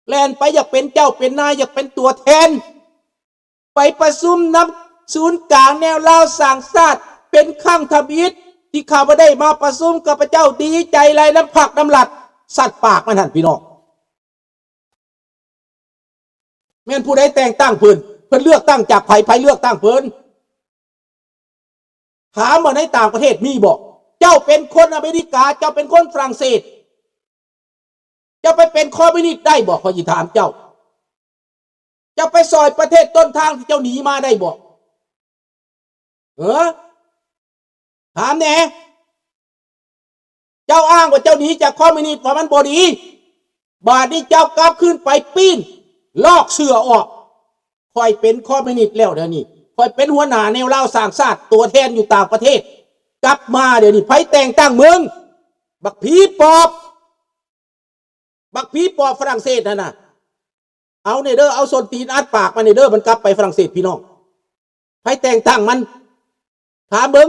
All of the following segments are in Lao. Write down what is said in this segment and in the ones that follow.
ແລ່ນໄປຢາກເປັນເຈົ້າເປັນນາຍ ຢາກເປັນຕົວແທນ ໄປປະຊຸມນຳສູນກາງແນວລາວສ້າງຊາດ ເປັນຄັ້ງທຳອິດທີ່ຂ້າພະເຈົ້າໄດ້ມາປະຊຸມ ຂ້າພະເຈົ້າດີໃຈຫຼາຍນຳພັກນຳລັດ. ສັດປາກມັນຫັ້ນ ພີ່ນ້ອງ. ແມ່ນຜູ້ໃດແຕ່ງຕັ້ງເພິ່ນ? ເພິ່ນເລືອກຕັ້ງຈາກໃຜ? ໃຜເລືອກຕັ້ງເພິ່ນ? ຖາມວ່າໃນຕ່າງປະເທດມີບໍ່? ເຈົ້າເປັນຄົນອາເມລິກາ, ເຈົ້າເປັນຄົນຝຣັ່ງເສດ, ເຈົ້າໄປເປັນຄອມມິວນິດໄດ້ບໍ່? ຂ້ອຍຊິຖາມເຈົ້າ. ເຈົ້າໄປຊ່ອຍປະເທດຕົ້ນທາງທີ່ເຈົ້າໜີມາໄດ້ບໍ່? ເອີ? ຖາມແດ່. ເຈົ້າອ້າງວ່າເຈົ້າໜີຈາກຄອມມິວນິດ ວ່າມັນບໍ່ດີ, ບາດນີ້ເຈົ້າກັບຄືນໄປປີ້ນ ລອກເສື້ອອອກ. ຂ້ອຍເປັນຄອມມິວນິດແລ້ວດຽວນີ້, ຂ້ອຍເປັນຫົວໜ້າແນວລາວສ້າງຊາດ ຕົວແທນຢູ່ຕ່າງປະເທດ. ກັບມາດຽວນີ້ ໃຜແຕ່ງຕັ້ງມຶງ? ບັກຜີປອບ. ບັກຜີປອບຝຣັ່ງເສດຫັ້ນນະ. ເອົາແດ່ເດີ, ເອົາສົ້ນຕີນອັດປາກມັນແດ່ເດີ, ມັນກັບໄປຝຣັ່ງເສດ ພີ່ນ້ອງ. ໃຜແຕ່ງຕັ້ງມັນ? ຖາມເບິ່ງ.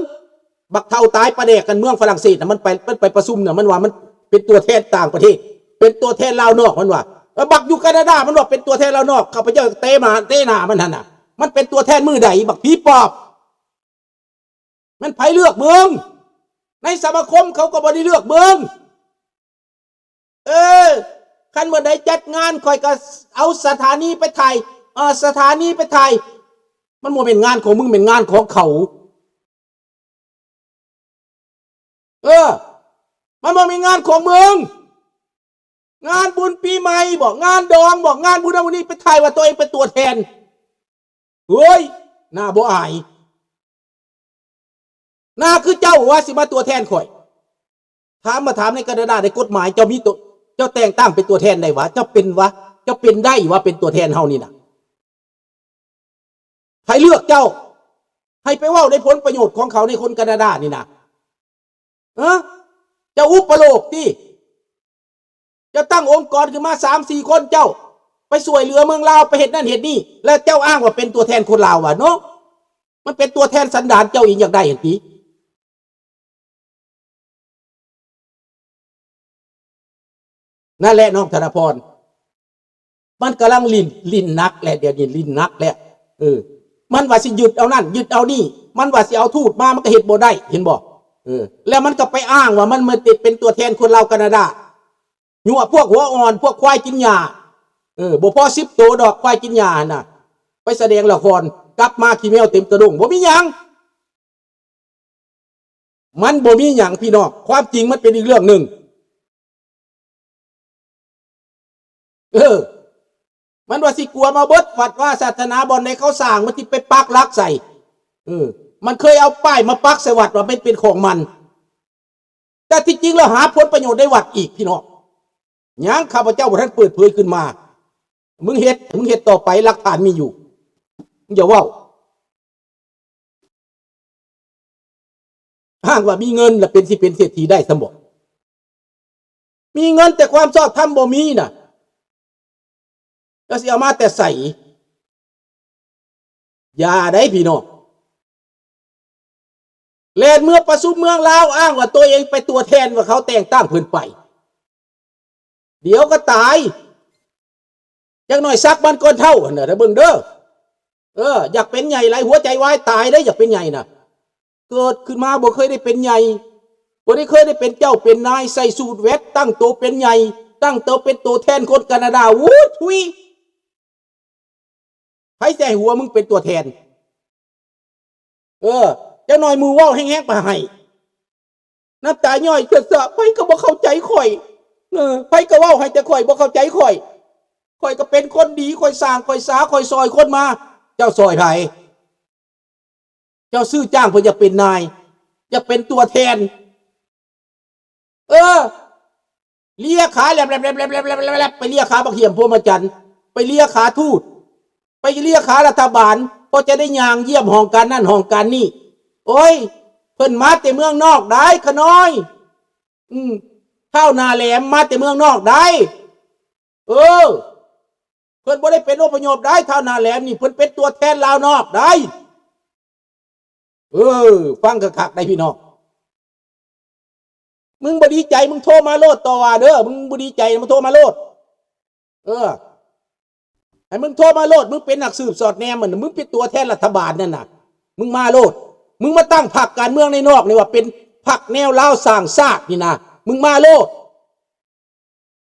ບັກເຖົ້າຕາຍປາແດກກັນເມືອງຝຣັ່ງເສດນະ, ມັນໄປ, ມັນໄປປະຊຸມນະ, ມັນວ່າມັນເປັນຕົວແທນຕ່າງປະເທດ, ເປັນຕົວແທນລາວນອກ, ມັນວ່າ. ແລ້ວບັກຢູ່ການາດາ ມັນວ່າເປັນຕົວແທນລາວນອກ, ຂ້າພະເຈົ້າເຕະໜ້າ, ເຕະໜ້າມັນຫັ້ນນະ. ມັນເປັນຕົວແທນມື້ໃດ? ບັກຜີປອບ. ແມ່ນໃຜເລືອກມຶງ? ໃນສະມາຄົມເຂົາກໍບໍ່ໄດ້ເລືອກມຶງ. ເອີ, ຄັນມື້ໃດຈັດງານ ຂ້ອຍກໍເອົາສະຖານີໄປຖ່າຍ, ເອີ, ສະຖານີໄປຖ່າຍ. ມັນບໍ່ແມ່ນງານຂອງມຶງ, ແມ່ນງານຂອງເຂົາ. ເອີ, ມັນບໍ່ແມ່ນງານຂອງມຶງ. ງານບຸນປີໃໝ່ບໍ, ງານດອງບໍ, ງານບຸນນັ້ນບຸນນີ້ ໄປຖ່າຍວ່າຕົວເອງເປັນຕົວແທນ. ເຮີ້ຍ, ໜ້າບໍ່ອາຍ. ໜ້າຄືເຈົ້າວ່າຊິມາຕົວແທນຂ້ອຍ. ຖາມ, ມາຖາມໃນການາດາ ໃນກົດໝາຍ ເຈົ້າມີຕົວ, ເຈົ້າແຕ່ງຕັ້ງເປັນຕົວແທນໄດ້ຫວາ? ເຈົ້າເປັນຫວາ? ເຈົ້າເປັນໄດ້ຫວາ ເປັນຕົວແທນເຮົານີ້ນະ? ໃຜເລືອກເຈົ້າໃຫ້ໄປເວົ້າໃນຜົນປະໂຫຍດຂອງເຂົາ ໃນຄົນການາດານີ້ນະ? ເອີ? ເຈົ້າອຸປະໂລກຕິ? ເຈົ້າຕັ້ງອົງກອນຂຶ້ນມາສາມສີ່ຄົນ ເຈົ້າໄປຊ່ວຍເຫຼືອເມືອງລາວ ໄປເຮັດນັ້ນເຮັດນີ້ ແລ້ວເຈົ້າອ້າງວ່າເປັນຕົວແທນຄົນລາວຫວາເນາະ? ມັນເປັນຕົວແທນສັນດານເຈົ້າອີກ ຢາກໄດ້ຫັ້ນຕິ? ນັ້ນແຫຼະນ້ອງທະນະພອນ ມັນກຳລັງຫຼິ້ນ, ຫຼິ້ນໜັກແຫຼະ ດຽວນີ້ຫຼິ້ນໜັກແຫຼະ. ເອີ, ມັນວ່າຊິຍຶດເອົານັ້ນ, ຍຶດເອົານີ້, ມັນວ່າຊິເອົາທູດມາ, ມັນກໍເຮັດບໍ່ໄດ້, ເຫັນບໍ່? ເອີ, ແລ້ວມັນກໍໄປອ້າງວ່າມັນມາເປັນຕົວແທນຄົນລາວການາດາ. ຍົວະພວກຫົວອ່ອນ, ພວກຄວາຍກິນຫຍ້າ. ເອີ, ບໍ່ພໍສິບໂຕດອກ, ຄວາຍກິນຫຍ້າຫັ້ນນະ. ໄປສະແດງລະຄອນ, ກັບມາຂີ້ແມວເຕັມກະດົງ. ບໍ່ມີຫຍັງ. ມັນບໍ່ມີຫຍັງພີ່ນ້ອງ, ຄວາມຈິງມັນເປັນອີກເລື່ອງໜຶ່ງ. ເອີ, ມັນວ່າຊິກວມເອົາເບິດວັດວາສາສະໜາ, ບ່ອນໃດເຂົາສ້າງ ມັນຊິໄປປັກຫຼັກໃສ່. ເອີ, ມັນເຄີຍເອົາປ້າຍມາປັກໃສ່ວັດວ່າມັນເປັນຂອງມັນ, ແຕ່ທີ່ຈິງແລ້ວຫາຜົນປະໂຫຍດໃນວັດອີກ ພີ່ນ້ອງ. ຫຍັງ? ຂ້າພະເຈົ້າບໍ່ທັນເປີດເຜີຍຂຶ້ນມາ. ມຶງເຮັດ, ໃຫ້ມຶງເຮັດຕໍ່ໄປ, ຫຼັກຖານມີຢູ່. ມຶງຢ່າເວົ້າ. ອ້າງວ່າມີເງິນລະເປັນ, ຊິເປັນເສດຖີໄດ້ຊຳບໍ? ມີເງິນແຕ່ຄວາມຊອບທຳບໍ່ມີນະ, ແລ້ວຊິເອົາມາແຕ່ໃສ? ຢ່າໄດ໋ພີ່ນ້ອງ. ແລ່ນເມືອປະຊຸມເມືອງລາວ, ອ້າງວ່າຕົວເອງເປັນຕົວແທນ, ວ່າເຂົາແຕ່ງຕັ້ງເພິ່ນໄປ. ດຽວກໍຕາຍ. ຈັກໜ້ອຍສັກມັນກ່ອນເຖົ້າຫັ້ນນະ, ເບິ່ງເດີ. ເອີ, ຢາກເປັນໃຫຍ່ຫຼາຍ, ຫົວໃຈວາຍຕາຍເດ້, ຢາກເປັນໃຫຍ່ນະ. ເກີດຂຶ້ນມາບໍ່ເຄີຍໄດ້ເປັນໃຫຍ່, ບໍ່ໄດ້ເຄີຍໄດ້ເປັນເຈົ້າເປັນນາຍ, ໃສ່ສູດແວັດ, ຕັ້ງໂຕເປັນໃຫຍ່, ຕັ້ງໂຕເປັນໂຕແທນຄົນການາດາ. ໂອ້ຍ ທຸຍ! ໃຜຊິໃຫ້ຫົວມຶງເປັນຕົວແທນ? ເອີ, ຈັກໜ້ອຍໝູ່ເວົ້າແຮງໆ ໄປໃຫ້ ນ້ຳຕາຍ້ອຍເຊາະໆ, ໃຜກໍບໍ່ເຂົ້າໃຈຂ້ອຍ. ເອີ, ໃຜກໍເວົ້າໃຫ້ແຕ່ຂ້ອຍ, ບໍ່ເຂົ້າໃຈຂ້ອຍ. ຂ້ອຍກໍເປັນຄົນດີ, ຂ້ອຍສ້າງ, ຂ້ອຍສາ, ຂ້ອຍຊ່ອຍຄົນມາ. ເຈົ້າຊ່ອຍໃຜ? ເຈົ້າຊື້ຈ້າງເພິ່ນຢາກເປັນນາຍ, ຢາກເປັນຕົວແທນ. ເອີ, ເລຍຂາແລັບໆໆໆ ໄປເລຍຂາບັກຫ້ຽມພົມມະຈັນ, ໄປເລຍຂາທູດ, ໄປເລຍຂາລັດຖະບານ, ພໍຈະໄດ້ຍ່າງຢ້ຽມຫ້ອງການນັ້ນຫ້ອງການນີ້. ໂອ້ຍ, ເພິ່ນມາແຕ່ເມືອງນອກໄດ໋ ຂະນ້ອຍ. ອືມ, ທ້າວໜ້າແຫຼມມາແຕ່ເມືອງນອກໄດ໋. ເອີ, ເພິ່ນບໍ່ໄດ້ເປັນອົບພະຍົບໄດ໋, ທ້າວໜ້າແຫຼມນີ້ ເພິ່ນເປັນຕົວແທນລາວນອກໄດ໋. ເອີ, ຟັງຄັກໆ ໄດ໋ພີ່ນ້ອງ. ມຶງບໍ່ດີໃຈ ມຶງໂທມາໂລດ, ຕໍ່ວ່າເດີ, ມຶງບໍ່ດີໃຈ ມຶງໂທມາໂລດ. ເອີ ໃຫ້ມຶງໂທມາໂລດ, ມຶງເປັນນັກສືບສອດແນມຫັ້ນນະ, ມຶງເປັນຕົວແທນລັດຖະບານນັ້ນນະ, ມຶງມາໂລດ. ມຶງມາຕັ້ງພັກການເມືອງໃນນອກນີ້ວ່າເປັນພັກແນວລາວສ້າງຊາດນີ້ນະ, ມຶງມາໂລດ.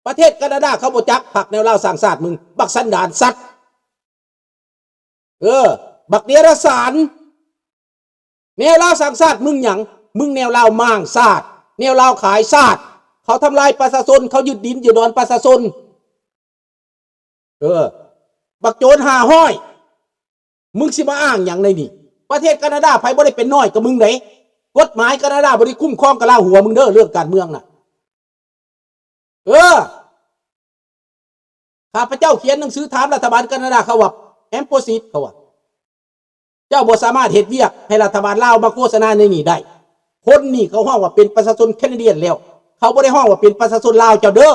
ປະເທດການາດາເຂົາບໍ່ຈັກພັກແນວລາວສ້າງຊາດມຶງ, ບັກສັນດານສັດ. ເອີ ບັກເດຍລະສານ. ແນວລາວສ້າງຊາດມຶງຫຍັງ? ມຶງແນວລາວມ້າງຊາດ, ແນວລາວຂາຍຊາດ. ເຂົາທຳລາຍປະຊາຊົນ, ເຂົາຍຶດດິນຍຶດດອນປະຊາຊົນ. ເອີ ບັກໂຈນຫ້າຮ້ອຍ ມຶງຊິມາອ້າງຫຍັງໃນນີ້? ປະເທດການາດາໃຜບໍ່ໄດ້ເປັນນ້ອຍກວ່າມຶງເດ້. ກົດໝາຍການາດາບໍ່ໄດ້ຄຸ້ມຄອງກະລາໂຫມມຶງເດີ ເລື່ອງການເມືອງນະ. ເອີ ຂ້າພະເຈົ້າຂຽນໜັງສືຖາມລັດຖະບານການາດາ ເຂົາວ່າ impossible ເຂົາວ່າ ເຈົ້າບໍ່ສາມາດເຮັດວຽກໃຫ້ລັດຖະບານລາວມາໂຄສະນາໃນນີ້ໄດ້. ຄົນນີ້ເຂົາຮ້ອງວ່າເປັນປະຊາຊົນ Canadian ແລ້ວ, ເຂົາບໍ່ໄດ້ຮ້ອງວ່າເປັນປະຊາຊົນລາວເຈົ້າເດີ.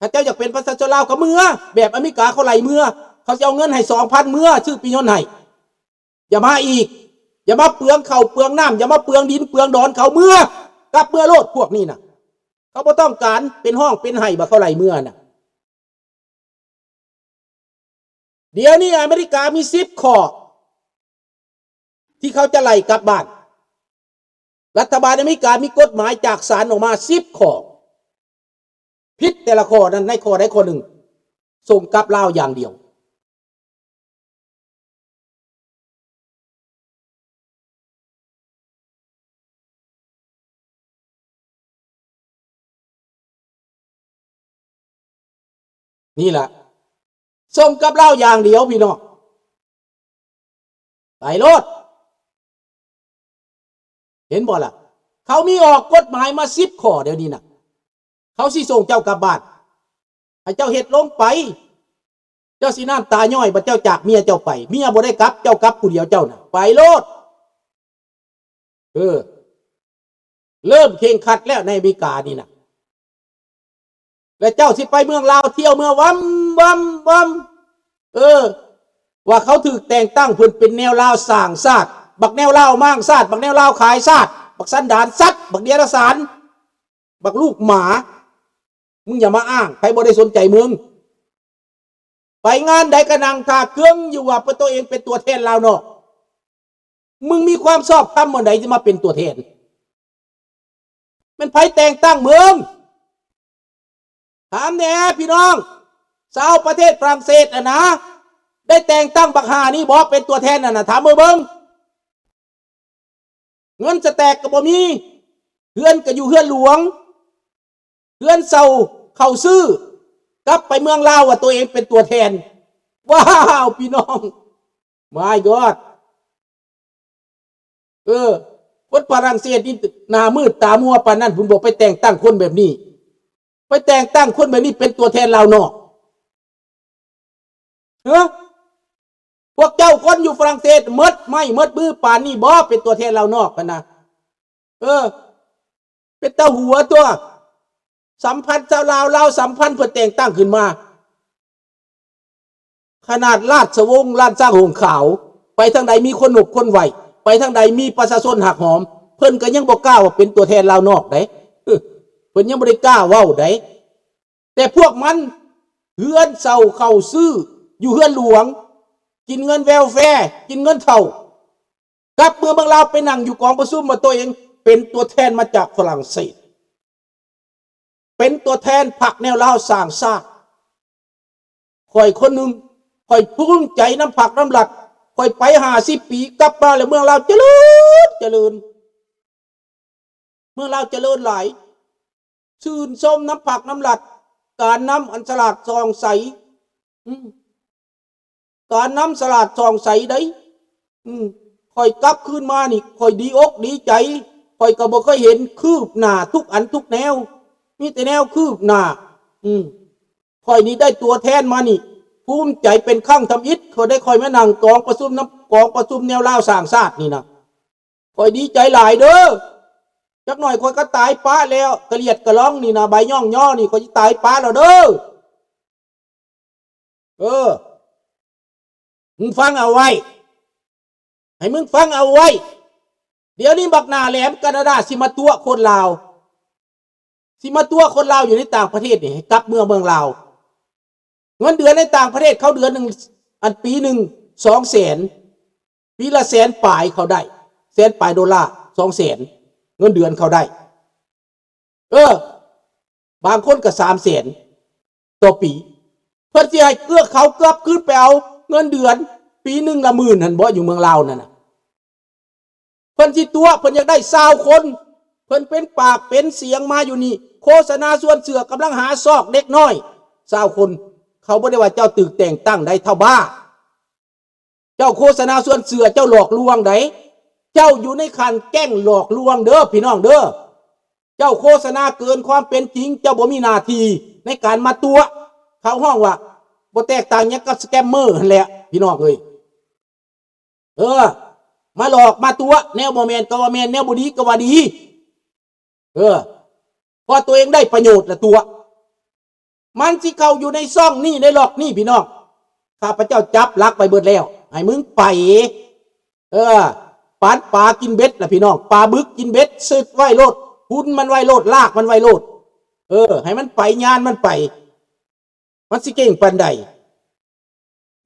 ຖ້າເຈົ້າຢາກເປັນປະຊາຊົນລາວກໍເມືອ, ແບບອາເມລິກາເຂົາໄລ່ເມືອ, ເຂົາຊິເອົາເງິນໃຫ້ສອງພັນ ເມືອ, ຊື້ປີ້ຍົນໃຫ້. ຢ່າມາອີກ, ຢ່າມາເປືອງເຂົ້າເປືອງນ້ຳ, ຢ່າມາເປືອງດິນເປືອງດອນເຂົາ, ເມືອ, ກັບເມືອໂລດພວກນີ້ນະ. ເຂົາບໍ່ຕ້ອງການເປັນຮ້ອງເປັນໄຫ້ວ່າເຂົາໄລ່ເມືອນະ. ດຽວນີ້ອາເມລິກາມີສິບຂໍ້ທີ່ເຂົາຈະໄລ່ກັບບ້ານ. ລັດຖະບານອາເມລິກາມີກົດໝາຍຈາກສານອອກມາສິບຂໍ້, ຜິດແຕ່ລະຂໍ້ນັ້ນໃນຂໍ້ໃດຂໍ້ໜຶ່ງ, ສົ່ງກັບລາວຢ່າງດຽວ. ນີ້ລະ ສົ່ງກັບລາວຢ່າງດຽວພີ່ນ້ອງ, ໄປໂລດ. ເຫັນບໍ່ລະ? ເຂົາມີອອກກົດໝາຍມາສິບຂໍ້ດຽວນີ້ນະ. ເຂົາຊິສົ່ງເຈົ້າກັບບ້ານ, ໃຫ້ເຈົ້າເຮັດລົງໄປ. ເຈົ້າຊິນ້ຳຕາຍ້ອຍ ບັດເຈົ້າຈາກເມຍເຈົ້າໄປ, ເມຍບໍ່ໄດ້ກັບ, ເຈົ້າກັບຜູ້ດຽວເຈົ້ານະ, ໄປໂລດ. ເອີ ເລີ່ມເຄັ່ງຄັດແລ້ວໃນອາເມລິການີ້ນະ. ແລະເຈົ້າຊິໄປເມືອງລາວ ທ່ຽວເມືອງວັມ ວັມ ວັມ ເອີ ວ່າເຂົາຖືກແຕ່ງຕັ້ງເພິ່ນເປັນແນວລາວສ້າງຊາດ, ບັກແນວລາວມ້າງຊາດ, ບັກແນວລາວຂາຍຊາດ, ບັກສັນດານສັດ, ບັກເດຍລະສານ, ບັກລູກໝາ. ມຶງຢ່າມາອ້າງ, ໃຜບໍ່ໄດ້ສົນໃຈມຶງ. ໄປງານໃດກໍນັ່ງຖ້າເກິ່ງຢູ່ວ່າຕົວເອງເປັນຕົວແທນລາວນອກ. ມຶງມີຄວາມຊອບທຳອັນໃດຊິມາເປັນຕົວແທນ? ແມ່ນໃຜແຕ່ງຕັ້ງມຶງ? ຖາມແດ່ພີ່ນ້ອງ, ຊາວປະເທດຝຣັ່ງເສດຫັ້ນນະ ໄດ້ແຕ່ງຕັ້ງບັກຫ່ານີ້ບໍ່ເປັນຕົວແທນຫັ້ນນະ? ຖາມເບິ່ງ. ເງິນສະແຕັກກໍບໍ່ມີ, ເຮືອນກໍຢູ່ເຮືອນຫຼວງ, ເຮືອນເຊົ່າເຂົ້າຊື້, ກັບໄປເມືອງລາວວ່າຕົວເອງເປັນຕົວແທນ. ວ້າວ ພີ່ນ້ອງ, My God. ເອີ ຄົນຝຣັ່ງເສດນີ້ໜ້າມືດຕາມົວປານນັ້ນພຸ້ນບໍ, ໄປແຕ່ງຕັ້ງຄົນແບບນີ້, ໄປແຕ່ງຕັ້ງຄົນແບບນີ້ເປັນຕົວແທນລາວນອກ. ເອີ ພວກເຈົ້າຄົນຢູ່ຝຣັ່ງເສດໝົດໄມ້ໝົດມືປານນີ້ບໍ ເປັນຕົວແທນລາວນອກຫັ້ນນະ? ເອີ ເປັນຕາຫົວຕົວະ, ສຳພັນຊາວລາວ ລາວສຳພັນເພິ່ນແຕ່ງຕັ້ງຂຶ້ນມາ. ຂະໜາດລາຊະວົງລ້ານຊ້າງຫົງຂາວ ໄປທາງໃດມີຄົນນົບຄົນໄຫວ້, ໄປທາງໃດມີປະຊາຊົນຮັກຫອມ, ເພິ່ນກໍຍັງບໍ່ກ້າວ່າເປັນຕົວແທນລາວນອກໃດ, ເພິ່ນຍັງບໍ່ໄດ້ກ້າເວົ້າໃດ. ແຕ່ພວກມັນເຮືອນເຊົ່າເຂົ້າຊື້ຢູ່ເຮືອນຫຼວງ, ກິນເງິນແວວແຟ, ກິນເງິນເຖົ້າ, ກັບເມືອເມືອງລາວໄປນັ່ງຢູ່ກອງປະຊຸມວ່າຕົວເອງເປັນຕົວແທນມາຈາກຝຣັ່ງເສດ, ເປັນຕົວແທນພັກແນວລາວສ້າງຊາດ. ຂ້ອຍຄົນໜຶ່ງ, ຂ້ອຍພູມໃຈນຳພັກນຳລັດ, ຂ້ອຍໄປຫ້າສິບປີ ກັບມາແລ້ວເມືອງລາວຈະເລີນ, ຈະເລີນ. ເມືອງລາວຈະເລີນຫຼາຍ, ຊື່ນຊົມນຳພັກນຳລັດ, ການນຳອັນສະຫຼາດສ່ອງໃສ, ອືມ, ການນຳສະຫຼາດສ່ອງໃສໃດ໋. ອືມ, ຂ້ອຍກັບຄືນມານີ້ ຂ້ອຍດີອົກດີໃຈ, ຂ້ອຍກໍບໍ່ເຄີຍເຫັນຄືບໜ້າທຸກອັນທຸກແນວ, ມີແຕ່ແນວຄືບໜ້າ. ອືມ, ຂ້ອຍນີ້ໄດ້ຕົວແທນມານີ້ ພູມໃຈເປັນຄັ້ງທຳອິດ ຂ້ອຍໄດ້ ຂ້ອຍມານັ່ງກອງປະຊຸມນຳ ກອງປະຊຸມແນວລາວສ້າງຊາດນີ້ນະ. ຂ້ອຍດີໃຈຫຼາຍເດີ. ຈັກໜ້ອຍຂ້ອຍກໍຕາຍປະແລ້ວ, ກະຫຼຽດກະຫຼອງນີ້ນະ, ໃບຍ້ອງຍໍນີ້ ຂ້ອຍຊິຕາຍປະແລ້ວເດີ. ເອີ, ມຶງຟັງເອົາໄວ້, ໃຫ້ມຶງຟັງເອົາໄວ້. ດຽວນີ້ບັກໜ້າແຫຼມການາດາຊິມາຕົວະຄົນລາວ. ຊິມາຕົວະຄົນລາວຢູ່ໃນຕ່າງປະເທດນີ້ໃຫ້ກັບເມືອເມືອງລາວ. ເງິນເດືອນໃນຕ່າງປະເທດເຂົາເດືອນໜຶ່ງ ອັນ ປີໜຶ່ງສອງແສນ ປີລະແສນປາຍເຂົາໄດ້ ແສນປາຍໂດລາ ສອງແສນ ເງິນເດືອນເຂົາໄດ້. ເອີ ບາງຄົນກໍສາມແສນຕໍ່ປີ. ເພິ່ນຊິໃຫ້ເອື້ອເຂົາກັບຄືນໄປເອົາເງິນເດືອນປີໜຶ່ງລະໝື່ນຫັ້ນບໍ ຢູ່ເມືອງລາວນັ້ນນະ? ເພິ່ນຊິຕົວະ ເພິ່ນຢາກໄດ້ຊາວຄົນ ເພິ່ນເປັນປາກເປັນສຽງມາຢູ່ນີ້ ໂຄສະນາຊວນເຊື່ອ ກຳລັງຫາຊອກເດັກນ້ອຍຊາວຄົນ. ເຂົາບໍ່ໄດ້ວ່າເຈົ້າຖືກແຕ່ງຕັ້ງໃດ ທ້າວບ້າ. ເຈົ້າໂຄສະນາຊວນເຊື່ອ ເຈົ້າຫຼອກລວງໃດ໋. ເຈົ້າຢູ່ໃນຂັ້ນແກ້ງຫຼອກລວງເດີ້ ພີ່ນ້ອງເດີ້. ເຈົ້າໂຄສະນາເກີນຄວາມເປັນຈິງ ເຈົ້າບໍ່ມີໜ້າທີ່ໃນການມາຕົວະ. ເຂົາຮ້ອງວ່າ ບໍ່ແຕກຕ່າງຫຍັງກັບສະແກມເມີຫັ້ນແຫຼະ ພີ່ນ້ອງເອີຍ. ເອີ ມາຫຼອກມາຕົວະ ແນວບໍ່ແມ່ນກໍວ່າແມ່ນ ແນວບໍ່ດີກໍວ່າດີ. ເອີ ເພາະຕົວເອງໄດ້ປະໂຫຍດລະຕົວະ. ມັນຊິເຂົ້າຢູ່ໃນຊ່ອງນີ້ ໃນລັອກນີ້ ພີ່ນ້ອງ. ຂ້າພະເຈົ້າຈັບຫຼັກໄວ້ເບິດແລ້ວ ໃຫ້ມຶງໄປ. ເອີ ປານປາກິນເບັດລະ ພີ່ນ້ອງ. ປາບຶກກິນເບັດ ຊຶດໄວ້ໂລດ ຫຸນມັນໄວ້ໂລດ ລາກມັນໄວ້ໂລດ. ເອີ ໃຫ້ມັນໄປ ຍານມັນໄປ. ມັນຊິເກັ່ງປານໃດ?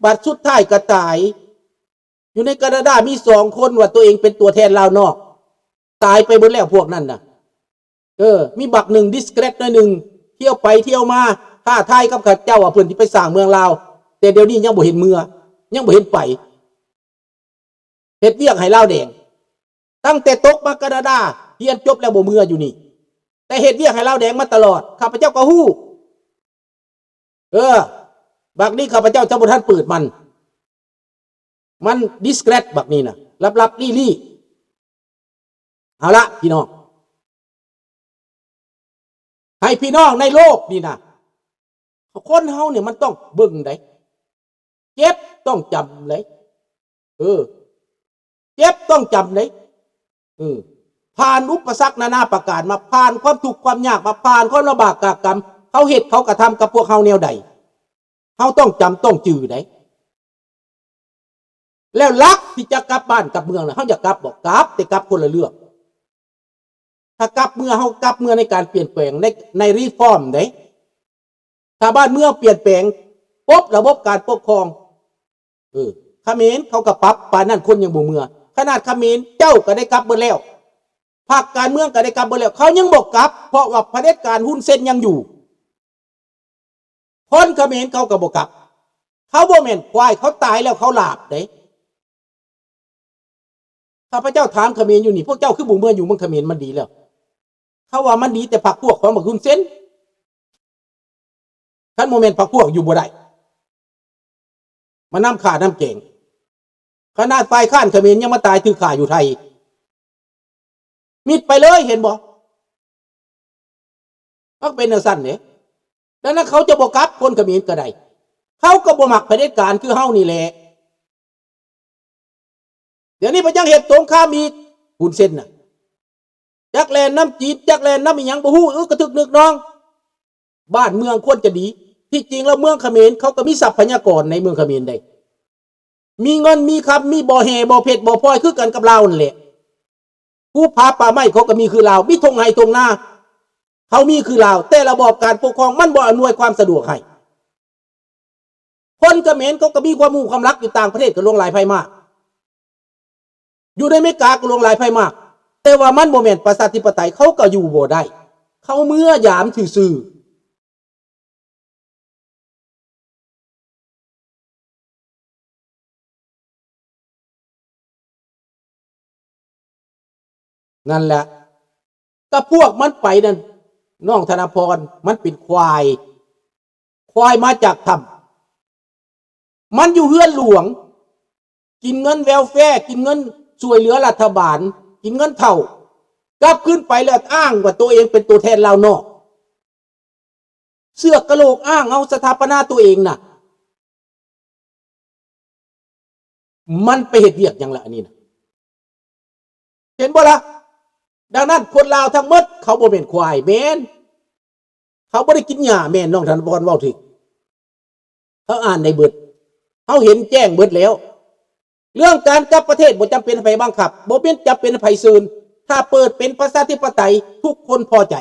ບັດສຸດທ້າຍກໍຕາຍ. ຢູ່ໃນການາດາມີສອງຄົນວ່າຕົວເອງເປັນຕົວແທນລາວນອກ ຕາຍໄປເບິດແລ້ວພວກນັ້ນນະ. ເອີ ມີບັກໜຶ່ງດິສເກຣດໜ້ອຍໜຶ່ງ ທ່ຽວໄປທ່ຽວມາ ທ້າທາຍກັບເຂົາເຈົ້າວ່າເພິ່ນຊິໄປສ້າງເມືອງລາວ ແຕ່ດຽວນີ້ຍັງບໍ່ເຫັນເມືອ ຍັງບໍ່ເຫັນໄປ. ເຮັດວຽກໃຫ້ລາວແດງ ຕັ້ງແຕ່ຕົກມາການາດາ ຮຽນຈົບແລ້ວບໍ່ເມືອຢູ່ນີ້ ແຕ່ເຮັດວຽກໃຫ້ລາວແດງມາຕະຫຼອດ ຂ້າພະເຈົ້າກໍຮູ້. ເອີ ບັກນີ້ຂ້າພະເຈົ້າຈະບໍ່ທັນເປີດມັນ ມັນດິສເກຣດບັກນີ້ນະ ລັບໆລີ້ໆ. ເອົາລະ ພີ່ນ້ອງ ໃຫ້ພີ່ນ້ອງໃນໂລກນີ້ນະ ຄົນເຮົານີ້ມັນຕ້ອງເບິ່ງໃດ໋ ເຈັບຕ້ອງຈຳໃດ໋. ເອີ ເຈັບຕ້ອງຈຳໃດ໋. ເອີ ຜ່ານອຸປະສັກນານາປະການມາ ຜ່ານຄວາມທຸກຄວາມຍາກມາ ຜ່ານຄວາມລຳບາກກາກກຳ ເຂົາເຮັດເຂົາກະທຳກັບພວກເຮົາແນວໃດ ເຮົາຕ້ອງຈຳຕ້ອງຈື່ໃດ໋. ແລ້ວຫຼັກທີ່ຈະກັບບ້ານກັບເມືອງນະ ເຮົາຢາກກັບບໍ່? ກັບ ແຕ່ກັບຄົນລະເລື່ອງ. ຖ້າກັບເມືອ ເຮົາກັບເມືອໃນການປ່ຽນແປງ ໃນ ໃນຣີຟອມເດ້. ຖ້າບ້ານເມືອງປ່ຽນແປງ ປົບລະບົບການປົກຄອງ ເອີ ຂະເໝນເຂົາກໍປັບ ປານນັ້ນຄົນຍັງບໍ່ເມືອ. ຂະໜາດຂະເໝນເຈົ້າກໍໄດ້ກັບເບິດແລ້ວ ພັກການເມືອງກໍໄດ້ກັບເບິດແລ້ວ ເຂົາຍັງບໍ່ກັບ ເພາະວ່າຜະເດັດການຮຸນເຊັນຍັງຢູ່. ຄົນຂະເໝນເຂົາກໍບໍ່ກັບ ເຂົາບໍ່ແມ່ນຄວາຍ ເຂົາຕາຍແລ້ວເຂົາຫຼາບເດ້. ຂ້າພະເຈົ້າຖາມຂະເໝນຢູ່ນີ້ ພວກເຈົ້າຄືບໍ່ເມືອຢູ່ເມືອງຂະເໝນ ມັນດີແລ້ວ? ເຂົາວ່າມັນດີແຕ່ພັກພວກຂອງບັກຮຸນເຊັນ ຄັນບໍ່ແມ່ນພັກພວກຢູ່ບໍ່ໄດ້ ມານຳຂ້ານຳແກງ. ຂະໜາດຝ່າຍຄ້ານຂະເໝນຍັງມາຕາຍຖືກຂ້າຢູ່ໄທ ມິດໄປເລີຍ ເຫັນບໍ່? ມັນເປັນຈັ່ງຊັ້ນເດ້. ດັ່ງນັ້ນເຂົາຈະບໍ່ກັບ ຄົນຂະເໝນກໍໄດ້ ເຂົາກໍບໍ່ມັກຜະເດັດການຄືເຮົານີ້ແຫຼະ. ດຽວນີ້ເພິ່ນຍັງເຮັດສົງຄາມອີກ ຮຸນເຊັນນະ ຈັກແລ່ນນຳຈີນ ຈັກແລ່ນນຳອີ່ຫຍັງບໍ່ຮູ້ ອຶກກະທຶກນຶກນອງ. ບ້ານເມືອງຄວນຈະດີ ທີ່ຈິງແລ້ວເມືອງຂະເໝນເຂົາກໍມີຊັບພະຍາກອນໃນເມືອງຂະເໝນໃດ໋ ມີເງິນມີຄຳ ມີບໍ່ແຮ່ບໍ່ເພັດບໍ່ພລອຍ ຄືກັນກັບລາວນັ້ນແຫຼະ. ພູຜາປ່າໄມ້ເຂົາກໍມີຄືລາວ ມີທົ່ງໄຮ່ທົ່ງນາ ເຂົາມີຄືລາວ ແຕ່ລະບອບການປົກຄອງມັນບໍ່ອຳນວຍຄວາມສະດວກໃຫ້. ຄົນຂະເໝນເຂົາກໍມີຄວາມຮູ້ຄວາມລັກ ຢູ່ຕ່າງປະເທດກໍຫຼວງຫຼາຍໄພມາກ ຢູ່ໃນອາເມລິກາກໍຫຼວງຫຼາຍໄພມາກ ແຕ່ວ່າມັນບໍ່ແມ່ນປະຊາທິປະໄຕ ເຂົາກໍຢູ່ບໍ່ໄດ້ ເຂົາເມືອຢາມຊື່ໆ. ນັ້ນແຫຼະ ກໍພວກມັນໄປນັ້ນ ນ້ອງທະນະພອນ ມັນເປັນຄວາຍ ຄວາຍມາຈາກຖ້ຳ ມັນຢູ່ເຮືອນຫຼວງ ກິນເງິນແວລແຟ ກິນເງິນຊ່ວຍເຫຼືອລັດຖະບານ ກິນເງິນເຖົ້າ ກັບຄືນໄປແລ້ວອ້າງວ່າໂຕເອງເປັນໂຕແທນລາວນອກ. ເສືອກະໂຫຼກອ້າງເອົາສະຖາປະນາຕົວເອງນະ ມັນໄປເຮັດວຽກຫຍັງລະອັນນີ້ນະ ເຫັນບໍ່ລະ? ດັ່ງນັ້ນຄົນລາວທັງໝົດເຂົາບໍ່ແມ່ນຄວາຍ ແມ່ນ ເຂົາບໍ່ໄດ້ກິນຫຍ້າ ແມ່ນ ນ້ອງທະນະພອນເວົ້າຖືກ ເຮົາອ່ານໄດ້ເບິດ ເຮົາເຫັນແຈ້ງເບິດແລ້ວ. ເລື່ອງການກັບປະເທດບໍ່ຈຳເປັນໃຫ້ໃຜບັງຄັບ ບໍ່ເປັນ ຈຳເປັນໃຫ້ໃຜເຊີນ ຖ້າເປີດເປັນປະຊາທິປະໄຕ ທຸກຄົນພໍໃຈ.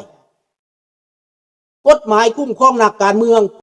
ກົດໝາຍຄຸ້ມຄອງນັກການເມືອງ